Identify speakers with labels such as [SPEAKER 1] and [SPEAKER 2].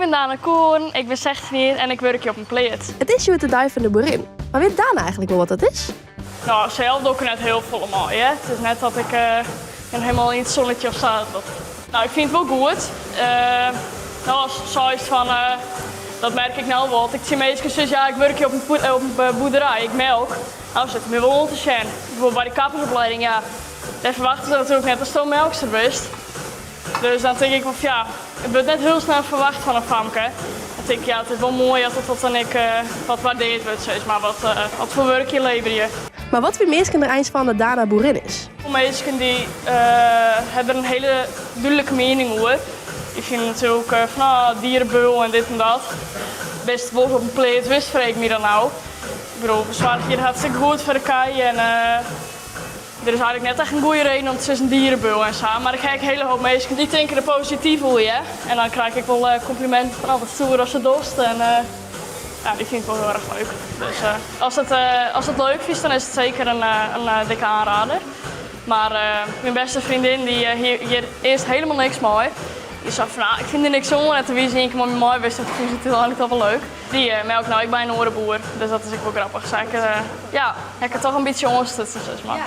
[SPEAKER 1] Ik bin Dana Koorn, ik bin 16 jier en ik wurkje op in pleats.
[SPEAKER 2] It is hjoed de dei fan de boerin. Mar wit Dana eigentlik wol wat dat is?
[SPEAKER 1] No, sels doch ik net hiel folle mei. Hè. It is net dat ik hielendal yn it sonnetsje of sa. Dat, no, ik fyn it wol goed. No, as seist fan, dat merk ik no wol. As ik tsjin minsken sis, ja, ik wurkje op in boerderij, ik melk. No, sitte my wol oan te sjen. Bijvoorbeeld by de kappersopleiding, ja, dêr ferwachten se natuerlik net datsto melkster bist. Dus dan tink ik wol fan ja, it wurdt net hiel snel ferwacht fan in famke. Dan tink ik ja, it is wol moai as dat dan ek wat waardeard wurdt, sis mar, wat, wat foar wurk je leverje.
[SPEAKER 2] Mar wat fine minsken der eins fan dat Dana boerin is?
[SPEAKER 1] Minsken dy hawwe der in hiele dúdlike miening oer. Dy fine natuerlik fan oh, dierebul en dit en dat. Bist wol op in pleats west, freegje my dan no. Ik bedoel, we soargje hjir hartstikke goed foar de kij en der is eigentlik net echt in goede reden om te sizzen dierebul en sa. Mar ik ha ek in hiele hoop minsken dy tinke der posityf oer, ja. En dan krij ik wol komplimenten fan oh, wat stoer ast it dochst. En ja, dy fyn ik wol hiel erch leuk. Dus ast it leuk fynst, dan is it seker in dikke oanrieder. Mar myn bêste freondin dy hie hjir earst hielendal niks mei. Dy sei fan, ah, ik fyn der niks oan. En toen wie se ien kear mei my mei west en toen fûn se it úteinlik toch wol leuk. Dy melkt no ek by in oare boer, dus dat is ek wol grappich. Sa, ja, ha ik it toch in bytsje oanstutsen, sis mar.